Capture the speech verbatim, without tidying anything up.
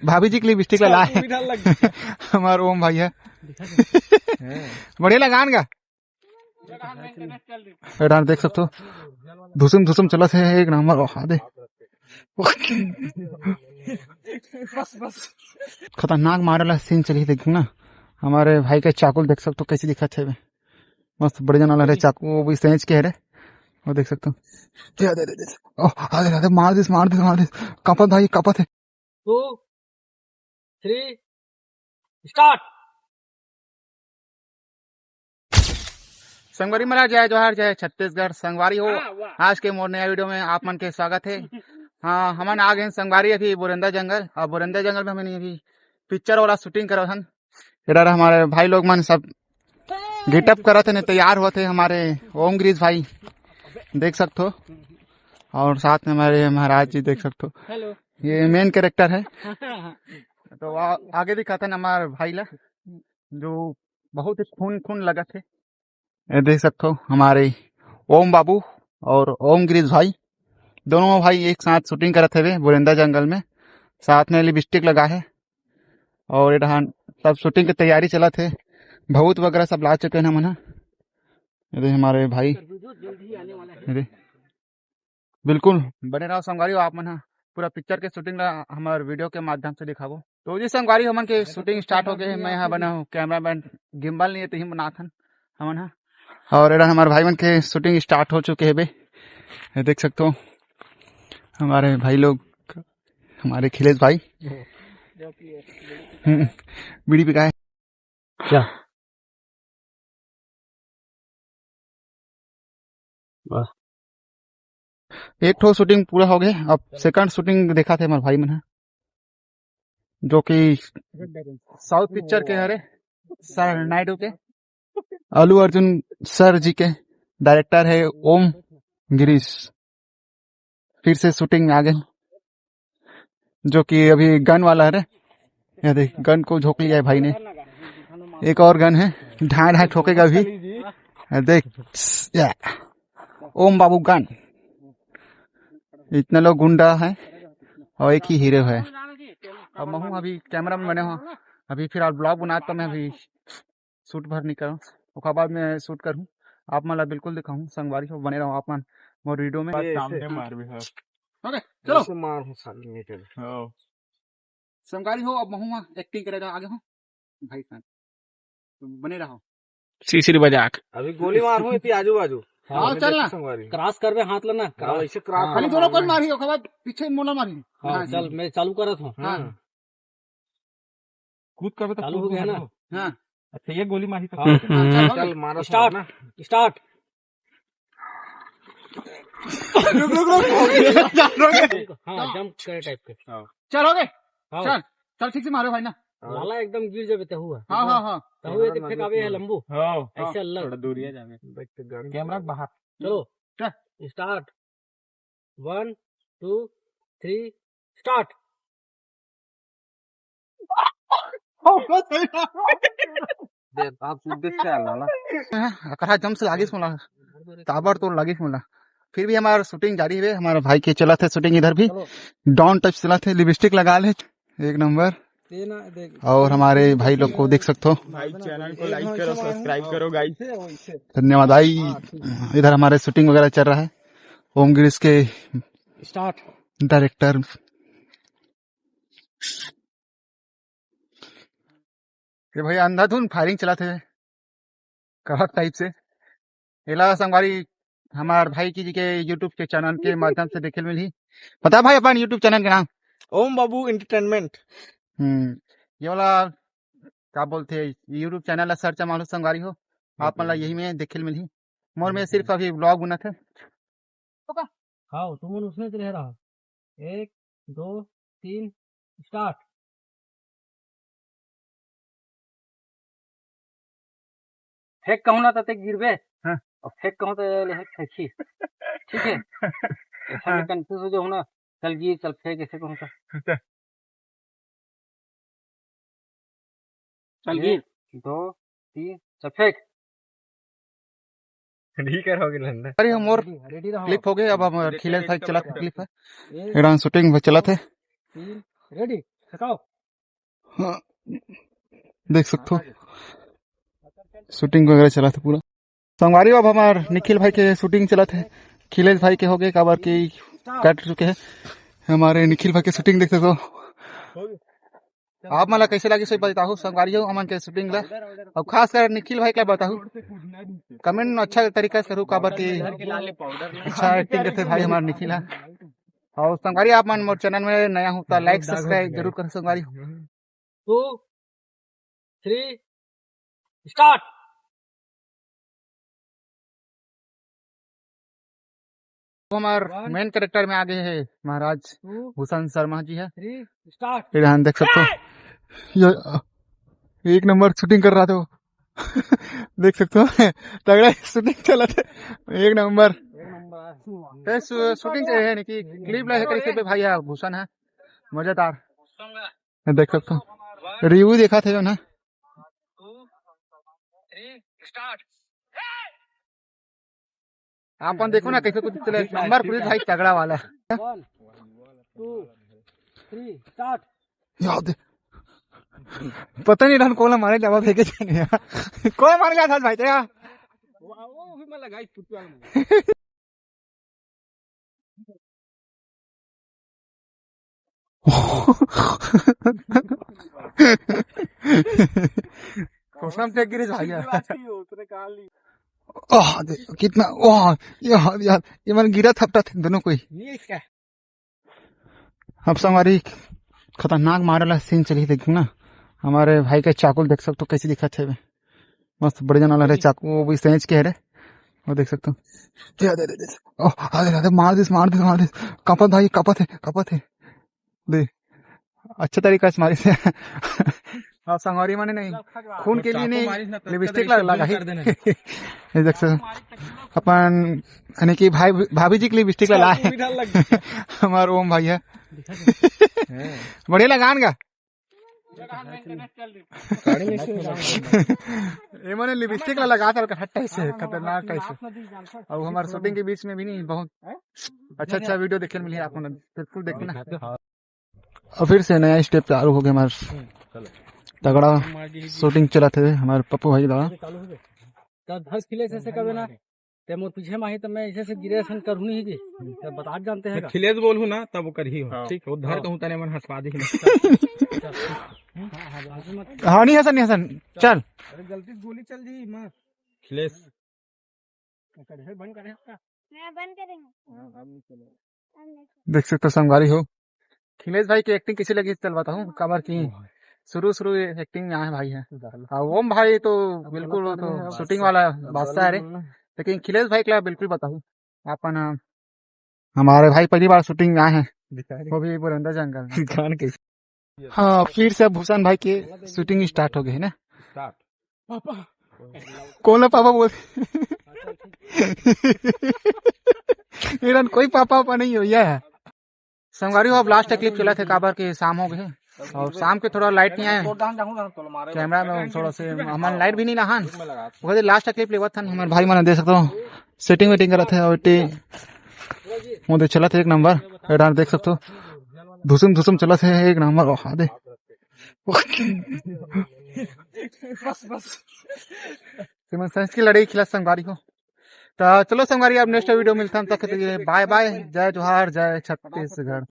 भाभी जी के लिपस्टिक ला लाए। हमार ओम भाई है। बढ़िया लगान गा। ए डाहर देख सकथो, धुसुम धुसुम चलत हे, एक नंबर। ओहा दे, खतरनाक मारे ला सीन चलही, देखो ना। हमारे भाई के चाकू ल देख सकथो, कैसे दिखत हे, मस्त बढ़िया वाला रे चाकू, वो भी सेंच के हरे, वो देख सकथो। दे, दे, दे, दे। ओह, आ दे, आ दे, मार दिस, मार दिस, मार दिस। कांपत भाई, कांपत हे। Two, three, start. संगवारी मन ला जय जोहार, जय छत्तीसगढ़। संगवारी हो, हाँ, वाह। आज के मोर नया वीडियो में आप मन के स्वागत है। हाँ, हमन आ गए हैं संगवारी अभी बोरेंदा जंगल, और बोरेंदा जंगल में हमन अभी पिक्चर वाला शूटिंग करत हन। इधर हमारे भाई लोग मन सब गेटअप करत हे, तैयार होत हे हमारे ओम गिरीश भाई, देख सकथो, और साथ में हमारे महाराज जी देख सकथो। हेलो। ये मेन कैरेक्टर है। तो आ, आगे दिखाथन हमारे भाई ला, जो बहुत ही खून खून लगत हे। ये देख सकथो हमारे ओम बाबू और ओम गिरीश भाई, दोनों भाई एक साथ शूटिंग करत हवे बोरेंदा जंगल में, साथ में लिपस्टिक लगा है और ये डहान सब शूटिंग के तैयारी चलत हे, भभूत वगैरह सब ला चुके हैं हमन ह। ये दे हमारे भाई, ये दे बिल्कुल बने रहो संगवारी हो आप मन ह, पूरा पिक्चर के शूटिंग ला हमार वीडियो के माध्यम से दिखाबो। तो जी संगवारी, हमन के शूटिंग स्टार्ट हो गए हे। मैं यहाँ बना हूँ कैमरामैन, गिम्बल नहीं है तो ही बनात हन हमन ह। और एडन हमारे भाई मन के शूटिंग स्टार्ट हो चुके हे बे, ये देख सकते हो हमारे भाई लोग, हमारे खिलेश भाई। हम्म, बीड़ी पिकाए। क्या? वाह। एक ठो शूटिंग पूरा हो गए, अब सेकंड शूटिंग देखा थे हमारे भाई मन ह, जो कि साउथ पिक्चर के हरे, सर नायडू के, अल्लू अर्जुन सर जी के, डायरेक्टर है ओम गिरीश। फिर से शूटिंग में आ गए, जो कि अभी गन वाला है रे। ये देख, गन को झोंक लिया है भाई ने। एक और गन है, ढाई ढाई ठोकेगा अभी। ये देख, या, ओम बाबू गन। इतने लोग गुंडा है और एक ही हीरो है। अब महू अभी कैमरा में बने हो, अभी फिलहाल ब्लॉग बनात तो मैं अभी शूट भर निकलूँ, ओकर बाद मैं शूट करूँ, आप मन ला बिल्कुल दिखाऊँ। संगवारी हो, बने रहो आप मन मोर वीडियो में। ये सामने ऐसे मार भी है। ओके, चलो। ऐसे मार हूँ साले, नहीं चले। हाँ। संगवारी हो, अब महू एक्टिंग करेगा आगे हो भाई साहब, तो बने रहो। सीसिर बजाक। अभी गोली मार हूँ इतनी आजू बाजू। हाँ, हाँ, चल ना। संगवारी। क्रॉस करबे हाथ ला ना, हाँ, क्रॉस। ऐसे क्रॉस हाँ। खाली दोनों कोई मारी, ओकर बाद पीछे मोला मारी। हाँ, हाँ, चल, जी। मैं चालू करत हूँ। हाँ। हाँ। कूद करबे तो चालू कूद हो गया ना? हाँ। अच्छा, ये गोली मारी तो हाँ। हम्म, हम्म। चल, चल, मारो स्टार्ट, ना। स्टार्ट। रुक, रुक, रुक, रुक। हाँ, जंप करे टाइप के। हाँ। चल, हो गए? हाँ। चल, चल, ठीक से मारो भाई ना। लाला एकदम गिर जाबे तहु ह। हाँ, हाँ, हाँ। तहु ये देख फेंकावे है लंबू। हाँ। ऐसे अलग। थोड़ा दूरिया जाबे। देख के गन कैमरा के बाहर। चलो। चल। Start. One, two, three, start. देख, आप खुद देख के आला ना। हाँ, अकरहा जम से लागिस मोला, ताबड़तोड़ लागिस मोला। फिर भी हमार शूटिंग जारी है, हमारे भाई के चलत हे शूटिंग इधर भी। चलो। डॉन टाइप चलत हे, लिपस्टिक लगा ले, एक नंबर। ये ना, देख। और हमारे भाई लोग को देख सकते हो। भाई, चैनल को लाइक करो, सब्सक्राइब करो, गाइस। धन्यवाद भाई। हाँ, ठीक है। इधर हमारे शूटिंग वगैरह चल रहा है। ओम गिरीश के स्टार्ट। डायरेक्टर। ये भाई अंधाधुन फायरिंग चलत हे, कड़क टाइप से। एला संगवारी हमार भाई की जी के YouTube के चैनल के माध्यम से देखे ल मिलही। बता भाई अपन YouTube चैनल के नाम। ओम बाबू एंटरटेनमेंट। हम्म, ये वाला का बोलथे, YouTube चैनल ला सर्च मारो संगवारी हो, आप मन ला यही में देखे ल मिलही। मोर में सिर्फ अभी व्लॉग बनत हे। हाँ, तुम उसमें से रह रहा। एक, दो, तीन, स्टार्ट। फेंक कहूँ ना, त ते गिरबे। हाँ। और फेंक कहूँ, त ले फेंकी। ठीक है? ऐसा हाँ। मैं कंफ्यूज हो जाऊँ ना, चल गिर, चल फेंक, ऐसे कहूँ तो। अच्छा। चल एक, गिर। दो, तीन, चल फेंक। ठीक है, हो गया लंदन। अरे, हम और रेडी, रेडी रहो। क्लिप हो गए, अब हम रेडी, खिले रेडी, साइड चला रेडी। क्लिप है। एक, एडन शूटिंग में चलत हे। तीन, रेडी। दिखाओ। हाँ, देख सकथो, शूटिंग वगैरह चलत हे पूरा। संगवारी हो, अब हमार निखिल भाई के शूटिंग चलत हे, खिलेश भाई के होगे, काबर कि कट चुके हे। हमारे निखिल भाई के शूटिंग देख सकथो। आप मन ला कैसे लागिस, बताहू संगवारी हो, हमन के शूटिंग ला। अब खासकर निखिल भाई के ला बताहू, कमेंट अच्छा तरीका से करू, काबर कि अच्छा एक्टिंग करथे भाई हमार निखिल ह। और संगवारी, आप मन मोर चैनल में नया हो तो लाइक सब्सक्राइब जरूर करो संगवारी। Two, three, start. हमार वन, मेन कैरेक्टर में आ गए हैं महाराज टू, भूषण शर्मा जी है। Three, start. ये ध्यान देख सकते हो, ये एक नंबर शूटिंग कर रहा था वो। देख सकते हो, तगड़ा शूटिंग चला था, एक नंबर। एक नंबर। ए, शू-, शूटिंग चाहिए नहीं कि क्लिप ला है, करीब से भाई है, भूषण है, मजेदार। ये देख सकते हो, रिव्यू देखा थे जो ना। आप मन देखो ना कैसे कुछ चले, नंबर पुलिस भाई तगड़ा वाला। वन, टू, थ्री, स्टार्ट। याद है। पता नहीं रहन कोला मारे जावा फेंके जाने यार। कोई मारे जाता भाई तेरा। वो, वो भी मैं लगाई फुटबॉल में। कसम से गिरे भाई यार। उसने कहा ली। ओह, दे, कितना, ओह, यार, यार, ये मन गिरा थपटा थे दोनों कोई। नहीं क्या? अब संगवारी खतरनाक मारे ला सीन चली, देखो ना, हमारे भाई के चाकुल देख सकते हो कैसे दिखत हे। मस्त बढ़िया वाला रे चाकू, वो भी सेंच के है रे, वो देख सकते हो। दे, दे, दे, दे। ओह, अरे, अरे, मार दिस, मार दिस, मार दिस। कापत भाई, कापत है, कापत है। दे, अच्छा तरीका से मारिस। हाँ, संगवारी माने नहीं, खून के लिए नहीं, लिपस्टिक लगा, लगा ही। ये देख सकते हो, अपन यानी कि भाई, भाभी जी के लिपस्टिक लगा है। हमारा ओम भाई है। बढ़िया लगा ना? ये माने लिपस्टिक ला लगा था, हट टाइप से, खतरनाक टाइप से। और हमारे शूटिंग के बीच में भी नहीं, बहुत अच्छा अच्छा वीडियो देखने मिली आप लोग, बिल्कुल देखना। और फिर से नया स्टेप चालू हो गया हमारे, तगड़ा शूटिंग चला थे हमारे पप्पू भाई द्वारा। तो धर खिले से, से कबे ना, ते मोर पीछे माही तो मैं ऐसे से गिरे सन करूँ नहीं जी, तो बता जानते हैं। खिलेश बोलू ना तब वो करही हो। हाँ। ठीक है, वो धर हाँ। कहूँ तने मन हंसवा दी। हाँ, नहीं हसन, नहीं हसन, चल। अरे गलती से गोली चल दी मार। खिलेश। बंद करें। मैं बंद करेंगे। हाँ, अब नहीं चलेगा। देख सकते हो संगवारी हो, खिलेश भाई की एक्टिंग कैसी लगी चल बताऊँ, काबर की शुरू शुरू ये एक्टिंग यहाँ है भाई है। और ओम भाई तो बिल्कुल वो तो शूटिंग वाला बादशाह है रे, लेकिन खिलेश भाई के लिए बिल्कुल बताऊँ अपन, हमारे भाई पहली बार शूटिंग में आए हैं, वो भी पुरंदर जंगल में। हाँ, फिर से अब भूषण भाई की शूटिंग स्टार्ट हो गई है ना। स्टार्ट। पापा। कौन है पापा बोल? इधर कोई पापा पापा नहीं हो, यह है। संगवारी हो, अब लास्ट क्लिप चला थे, काबर के शाम हो गए और शाम के थोड़ा लाइट नहीं आए, कैमरा में थोड़ा से हमारे लाइट भी नहीं रहन। ओकर लास्ट क्लिप लेवत हन, हमारे भाई मन देख सकते हो सेटिंग वेटिंग करत है और टी वो दे चलत है एक नंबर। एडान देख सकते हो धुसुम धुसुम चलत है एक नंबर। ओह दे। बस बस। सिमन साइंस की लड़ाई खिला संगवारी हो। तो चलो संगवारी, अब नेक्स्ट वीडियो मिलता हम, तक के लिए बाय बाय, जय जोहार, जय छत्तीसगढ़।